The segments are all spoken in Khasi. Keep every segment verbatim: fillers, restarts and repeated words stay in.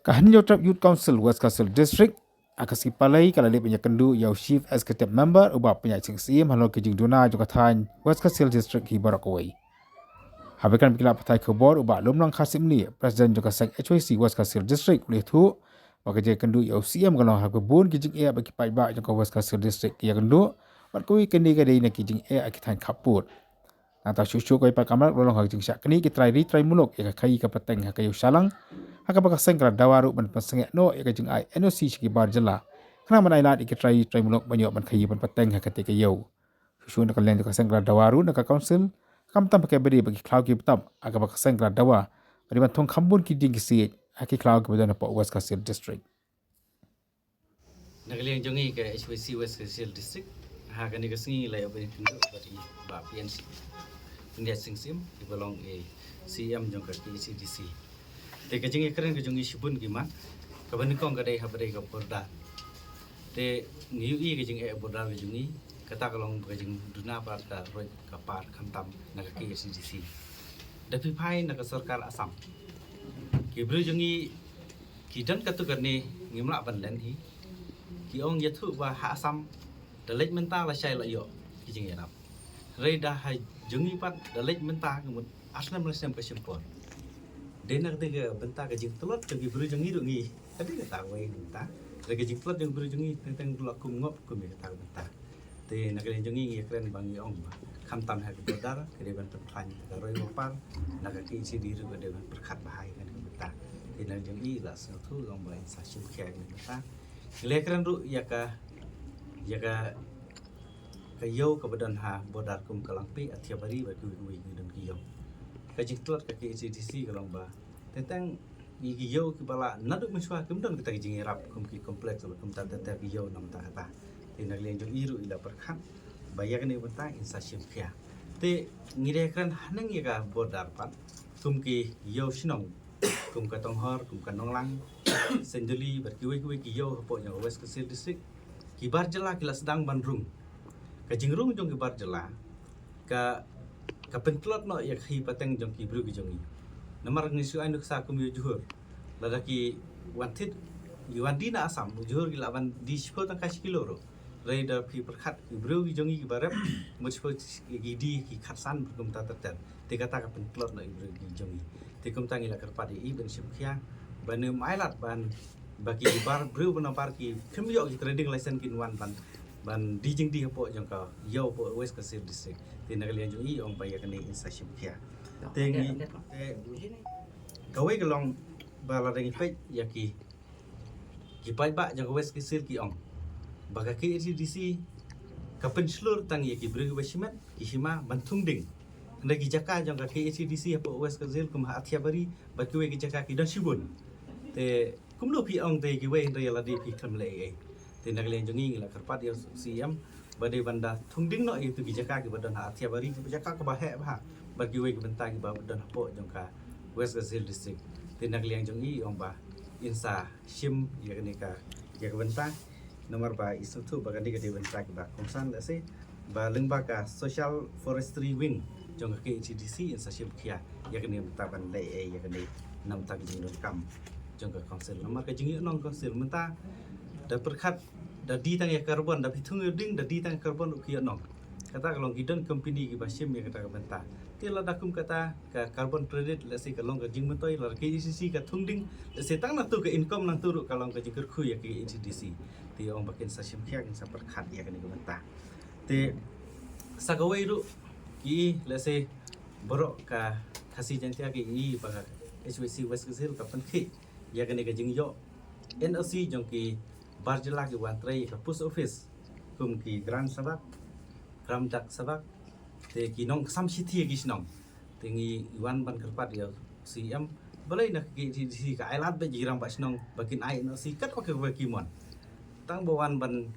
Ka Hynñiewtrep Youth Council West Khasi Hills District, ha ka sngi Palei ka la leit ban ïakynduh ïa u Chief Executive Member u Bah Pynïaid Sing Syiem halor ki jingduna jong ka thaiñ West Khasi Hills District hi baroh kawei. Haba kren bad ki lad pathai khubor u Bah Lumlang Kharsing Mnieh, President jong ka seng H Y C West Khasi Hills District, u la ïathuh ba ka jingïakynduh ïa u Syiem ka long ha kaba bun ki jingeh bad ki paidbah jong ka West Khasi Hills District ki ïakynduh, bad kawei kane ka dei na ki jingeh ha ki thaiñ khappud. Nangta shuh shuh kawei pat ka mrad ka long ha ka jingshah knieh ki trai ri trai muluk ïa ka khaïi ka pateng ha ka ïew Shalang, ha kaba ka seng ka la dawa ruh ban pynsangeh noh ïa ka jingai N O C sha ki bar jylla, khnang ban ailad ïa ki trai ri trai muluk ban ïoh ban khaïi ban pateng ha katei ka ïew. Shuh shuh na ka liang jong ka seng ka la dawa ruh na ka Council, khamtam ha kaba dei bad ki khlaw ki btap, ha kaba ka seng ka la dawa ba dei ban thung kham bun ki dieng ki siej ha ki khlaw kiba don hapoh West Khasi Hills District. Na ka liang jong ngi ka H Y C West Khasi Hills District, ha kane ka sngi la ïoh ban ïakynduh bad i Bah Pynïaid Sing, Pynïaid Sing Syiem, iba long i C E M jong ka K H A D C. Te ka jingïakren ka jong ngi shibun ki mat, kaba nyngkong ka dei haba dei ka border. Te ngi ïohi ka jingeh border ka jong ngi, kata ka long ka jingduna bad ka roit ka par khamtam na ka K H A D C. Da phi phai na ka sorkar Assam, ki briew jong ngi ki don katto katne, ngim lah ban len hi. Ki ong ïathuh ba ha Assam da leit mynta lashai la ïoh ki jingïarap. Hynrei da ha jong ngi pat da leit mynta ka mut ar snem lai snem ka shim por. Dei na katei ka bynta ka jingtlot jong ki briew jong ngi ruh ngi, ka dei kata kawei ka bynta. Hynrei ka jingtlot jong ki briew jong ngi teng teng la kum ngop kum ïa kata ka bynta. Te na ka liang jong ngi ngi ïakren ba ngi ong ba khamtam ha ka border ka dei ban pynkhlaiñ ka roi ka par, na ka K H A D C ruh ka dei ban pyrkhat bha ïa kane ka bynta. Te na ka liang jong ngi la sngewthuh ong ba in sa shim khia ïa kane ka bynta. Ngi la ïakren ruh ïa ka, ïa ka, ka ïew kaba don ha border kum ka Langpih, Athiabari bad kiwei kiwei ki don ki ïew. Ka jingtlot ka K H A D C ka long ba teng teng ïa ki ïew kiba la naduh mynshuwa kim don kita ki jingïarap kum ki complex bad kumta ter ter ki ïew na bynta kata. Te na ka liang jong i ruh i la pyrkhat ba ïa kane ka bynta in sa shim khia. Te ngi dei kren haneng ïa ka border pat kum ki ïew shnong, kum ka Tonghor, kum ka Nonglang, Senduli bad kiwei kiwei ki ïew hapoh jong ka West Khasi Hills District, ki bar jylla ki la sdang ban rung. Ka jingrung jong ki bar jylla ka, ka pyntlot noh ïa ka khaïi pateng jong ki briew ki jong ngi. Namar ngi shu ai nuksa kum ïa u Johor, lada ki wan thied, ki wan die na Assam, u Johor ki lah ban die shiphew tyngka shi kilo ruh. Hynrei da phi pyrkhat ki briew ki jong ngi kiba rep, mut shiphew ki die ki khatsan bad kumta ter ter. Te kata ka pyntlot noh ïa ki briew ki jong ngi. Te kumta ngi la kyrpad ïa i ban shim khia ban ym ailad ban ba ki bar briew ba na bar ki, kim ïoh ki trading license kin wan ban, ban die jingdie hapoh jong ka ïew hapoh West Khasi Hills District. Te na ka liang jong i ong ba ïa kane in sa shim khia. Te ngi, te kawei ka long ba lada ngi peit ïa ki, ki paidbah jong ka West Khasi Hills ki ong ba ka K H A D C ka pynshlur tang ïa ki briew kiba shimet, ki hima ban thung ding. Hynrei ki jaka jong ka K H A D C hapoh West Khasi Hills kum ha Athiabari bad kiwei ki jaka ki don shibun. Te kumno phi ong te kiwei hynrei ïa lade phi khlem leh ei ei. Te na ka liang jong ngi ngi la kyrpad ïa u C E M ba dei ban da thung ding noh ïa kito ki jaka kiba don ha Athiabari, kiba jaka kaba heh bha, bad kiwei ki bynta kiba don hapoh jong ka West Khasi Hills District. Te na ka liang jong ngi ong ba in sa shim ïa kane ka, ïa ka bynta. Namar ba i sngewthuh ba kane ka dei bynta kiba kongsan lehse ba lyngba ka Social Forestry Wing jong ka K H A D C in sa shim khia ïa kane bynta ban leh ei ïa kane na bynta ka jingdonkam jong ka council. Namar ka jingïohnong council mynta da pyrkhat da die tang ïa carbon, da phi thung ïa u dieng da die tang ïa carbon ruh ki ïohnong. Kata ka long ki don company kiba shim ïa kata ka bynta. Te lada kum kata ka carbon credit lehse ka long ka jingmyntoi, lada K H A D C ka thung ding lehse tang nangtu ka income nangtu ruh ka long ka jingkyrkhu ïa ka K H A D C. Te ong ba kin sa shim khia, kin sa pyrkhat ïa kane ka bynta. Te sa kawei ruh ki lehse baroh ka Khasi Jaiñtia ki i ba ka H Y C West Khasi Hills ka pynkhih ïa kane ka jingïoh N O C jong ki bar jylla ki wan trei ka post office kum ki Gram Sabak, Gram Dak Sabak, te ki nongksam shithi ïa ki shnong. Te ngi wan ban kyrpad ïa u C E M, balei na ka K H A D C ka ailad bad ki rangbah shnong ba kin ai N O C katba katba ki mon. Tang ba wan ban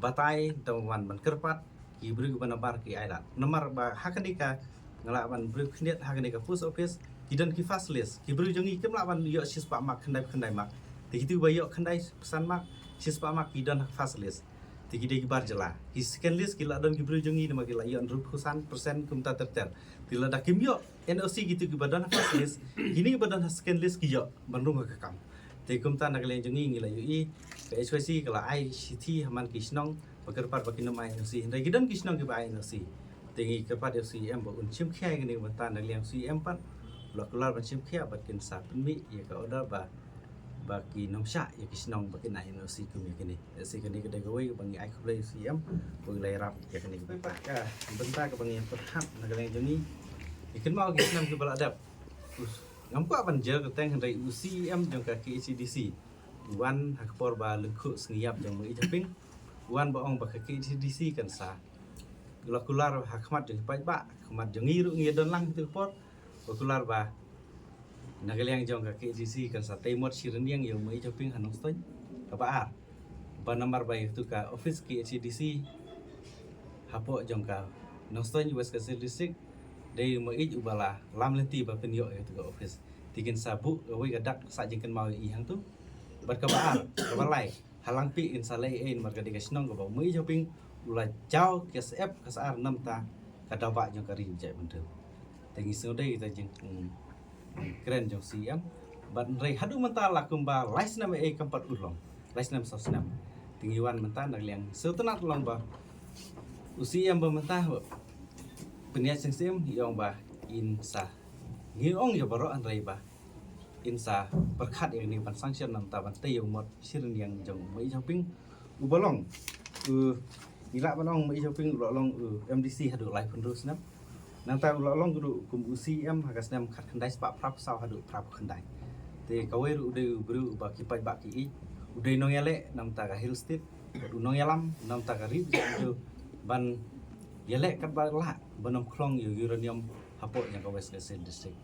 batai, tang ba wan ban kyrpad, ki briew kiba na bar ki ailad. Namar ba ha kane ka, nga lah ban briew khyndiat, ha kane ka post office ki don ki first list. Ki briew jong ngi kim lah ban ïoh shispah mark, khyndai khyndai mark. Te kito kiba ïoh khyndai phew san mark, shispah mark ki don ha first list. Te ki dei ki bar jylla. Ki second list ki lah don ki briew jong ngi namar ki lah ïoh hynriewphew san percent kumta ter ter. Te lada kim ïoh N O C kito kiba don ha first list, kine kiba don ha second list ki ïoh ban rung ha ka kam. Te kumta na ka liang jong ngi ngi la ïohi ka H Y C ka la ai shithi ha man ki shnong ba kyrpad ba kin ym ai N O C, hynrei ki don ki shnong kiba ai N O C. Te ngi kyrpad ïa u C E M ba un shim khia ïa kane ka bynta. Na ka liang C E M pat u la kular ban shim khia bad kin sa pynmih ïa ka order ba, ba kin ym shah ïa ki shnong ba kin ai N O C kum ïa kine. Te kane ka dei kawei kaba ngi ai khublei ïa u C E M ba u la ïarap ïa kane ka bynta. Ka bynta kaba ngi pyrkhat na ka liang jong ngi, ngi kynmaw ki snem kiba la dep, ngam kwah ban jer kyrteng, hynrei u C E M jong ka K H A D C u wan ha ka por ba lyngkhuh sngi ïap jong u Ïeid Hoping, u wan ba ong ba ka K H A D C kan sa, u la kular ha khmat jong ki paidbah, ha khmat jong ngi ruh ngi don lang ha katu ka por, ba kular ba na ka liang jong ka K H A D C kan sa tei mot shi rynïeng ïa u Ïeid Hoping ha Nongstoiñ. Kaba ar, ba namar ba ïa katu ka office K H A D C hapoh jong ka Nongstoiñ, West Khasi Hills District, dei u Ïeid uba la lam lynti ba pynïoh ïa katu ka office. Te kin sa buh kawei ka dak sah jingkynmaw ïa i hangtu. Bad kaba ar, kaba lai, ha Langpih kin sa leh ei, namar ka dei ka shnong kaba u Ïeid Hoping u la jaw ka syep ka sar namar ka daw bah jong ka ri u jaitbynriew. Te ngi sngewdei ïa ka jing, mm, kren jong u C E M. Bad hynrei haduh mynta la kumba lai snem ei kam pat u long, lai snem saw snem. Te ngi wan mynta na ka liang sngewtynnat long ba u C E M ba mynta, Pynïaid Sing Syiem, i ong ba in sa, ngi ong ïa baroh, hynrei ba in sa pyrkhat ïa kane ban sanction namar ban tei ïa u mot shi rynïeng jong u Ïeid Hoping uba long, u, ngi lah ban ong u Ïeid Hoping u la long u M D C haduh laiphew hynriew snem. Nangta u la long ruh kum u C E M ha ka snem khatkhyndai spah phraphew saw haduh phraphew khyndai. Te kawei ruh u dei u briew uba ki paidbah ki ïeit, u dei nongïaleh namar ka Hill State, u nongïalam namar ka ri u jaitbynriew ban ïaleh katba lah ban ym khlong ïa u uranium hapoh jong ka West Khasi Hills District.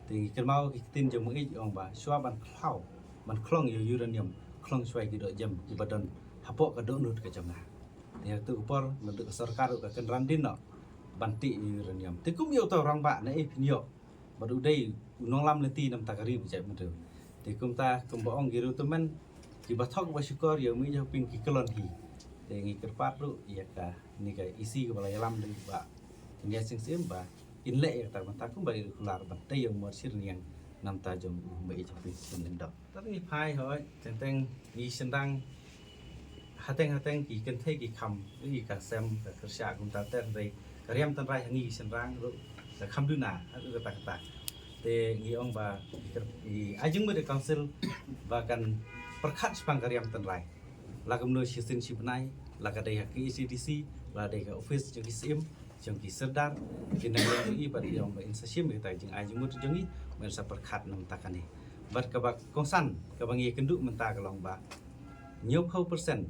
Te ngi kynmaw ki ktien jong u Ïeid i ong ba shuwa ban khlaw, ban khlong ïa u uranium, khlong shuwa ïa ki dohjem kiba don hapoh ka dohnud ka jong nga. Te ha katu ka por naduh ka sorkar ruh ka kynran dien noh ban tih ïa u uranium. Te kum ïa uta u rangbah naei phin ïoh, bad u dei u nonglam lynti namar ka ri u jaitbynriew. Te kumta kumba ong ki riewtymmen, kiba thok ba shukor ïa u Ïeid Hoping ki kyllon hi. Te ngi kyrpad ruh ïa kane ka E C kaba la ïalam da u Bah Pynïaid Sing Syiem ba in leh ïa kata ka bynta kumba i kular ban tei ïa u mot shi rynïeng namar jong u Ïeid Hoping. Sngewbha. Te ngi phai hoi, teng teng ngi shynrang, hateng hateng ki kynthei ki kham, ïa ka sem ka kyrshah kumta ter, hynrei ka riam tynrai ha ngi ki shynrang ruh ka kham duna ha kata kata. Te ngi ong ba ngi ai jingmut ïa ka council ba kan pyrkhat shaphang ka riam tynrai, la kumno shisien shi bnai, la ka dei ha K H A D C, la dei ka office jong ki syiem, jong ki sordar, ki nang long jong i, bad i ong ba in sa shim ïa kata ka jingai jingmut jong i, ba in sa pyrkhat namar kane. Bad kaba kongsan kaba ngi ïakynduh mynta ka long ba hynñiewphew percent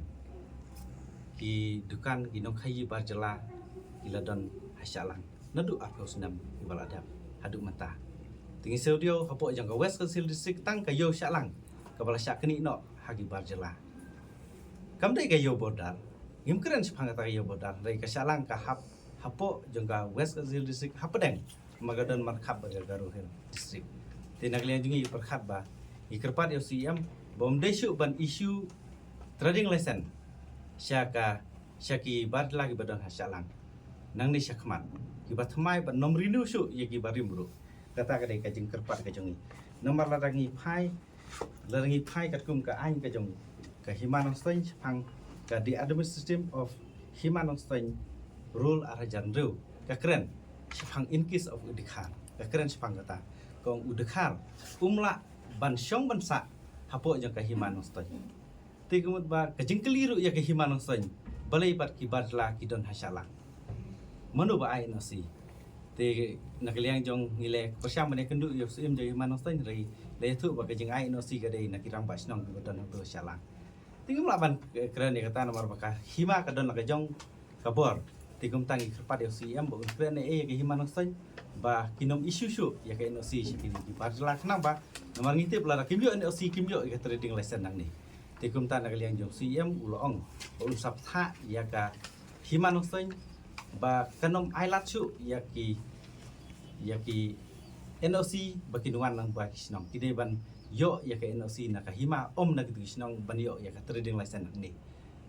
ki dukan, ki nongkhaïi bar jylla ki la don ha Shillong naduh arphew snem kiba la dep haduh mynta. Te ngi sngewdiaw hapoh jong ka West Khasi Hills District tang ka ïew Shillong kaba la shah knieh noh ha ki bar jylla. Kam dei ka ïew border, ngim kren shaphang kata ka ïew border, hynrei ka Shillong ka hap hapoh jong ka West Khasi Hills District hapdeng ma ka don markhap bad ka Garo Hills District. Te na ka liang jong ngi pyrkhat ba ngi kyrpad ïa u C E M ba um dei shuh ban issue trading license sha ka, sha ki bar jylla kiba don ha Shillong nangne shakhmat, kiba thymmai ban ym renew shuh ïa kiba rim ruh. Kata ka dei ka jingkyrpad ka jong ngi. Namar lada ngi phai, lada ngi phai katkum ka aiñ ka jong ka Hima Nongstoiñ shaphang ka The Administration of Hima Nongstoiñ Rule ar hajar hynriew, ka kren shaphang in case of u dkhar, ka kren shaphang kata. Ka ong u dkhar um lah ban shong ban sah hapoh jong ka Hima Nongstoiñ. Te ka mut ba ka jingkylli ruh ïa ka Hima Nongstoiñ, balei pat ki bar jylla ki don ha Shillong, mano ba ai N O C? Te na ka liang jong ngi la pyrshang ban ïakynduh ïa u Syiem jong Hima Nongstoiñ, hynrei la ïathuh ba ka jingai N O C ka dei na ki rangbah shnong kiba don hapoh Shillong. Te ngim lah ban kren ïa kata namar ba ka hima ka don la ka jong ka bor. Te kumta ngi kyrpad ïa u Syiem ba un kren ei ei ïa ka Hima Nongstoiñ ba kin ym issue shuh ïa ka N O C sha kine ki bar jylla, khnang ba namar ngi tip lada kim ïoh N O C kim ïoh ïa ka trading license nangne. Te kumta na ka liang jong u Syiem u la ong ba un sa pynthah ïa ka Hima Nongstoiñ ba kan ym ailad shuh ïa ki, ïa ki N O C ba kin wan lang ba ki shnong. Ki dei ban ïoh ïa ka N O C na ka hima, ym na ki shnong ban ïoh ïa ka trading license nangne.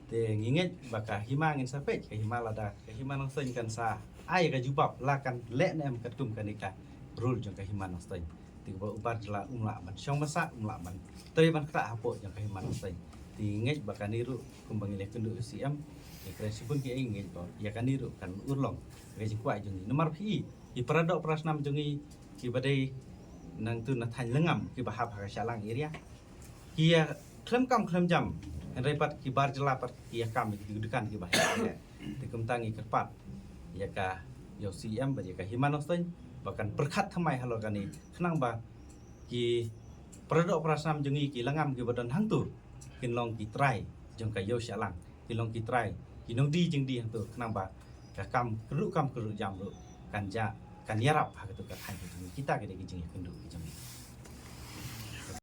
Te ngi ngeit ba ka hima ngin sa peit, ka hima lada ka Hima Nongstoiñ kan sa ai ka jubab la kan leh ne em katkum kane ka rule jong ka Hima Nongstoiñ. Te ba u Bar Jylla um lah ban shong ban sah, um lah ban trei ban khrah hapoh jong ka Hima Nongstoiñ. Te ngeit ba kane ruh kumba ngi la kynduh ïa u C M, ïa kren shibun ki ei, ngeit ba ïa kane ruh kan urlong ïa ka jingkwah jong ngi. Namar phi i, i para doh para snam jong ngi kiba dei nangtu na thaiñ Lyngngam kiba hap ha ka Shillong area, ki ïa khlem kam khlem jam, hynrei pat ki Bar Jylla pat ki ïa kam ïa ki dukan kiba heh. Te kumta ngi kyrpad ïa ka, ïa u C M bad ïa ka Hima Nongstoiñ ba kan pyrkhat thymmai halor kane, khnang ba ki para doh para snam jong ngi ki Lyngngam kiba don hangtu kin long ki trai jong ka Ïew Shillong, kin long ki trai, ki nongdie jingdie hangtu, khnang ba ka kam kyrduh kam kyrduh jam ruh kan jah, kan ïarap ha katu ka thaiñ ka jong ngi. Kita ki dei ki jingïakynduh ki jong ngi.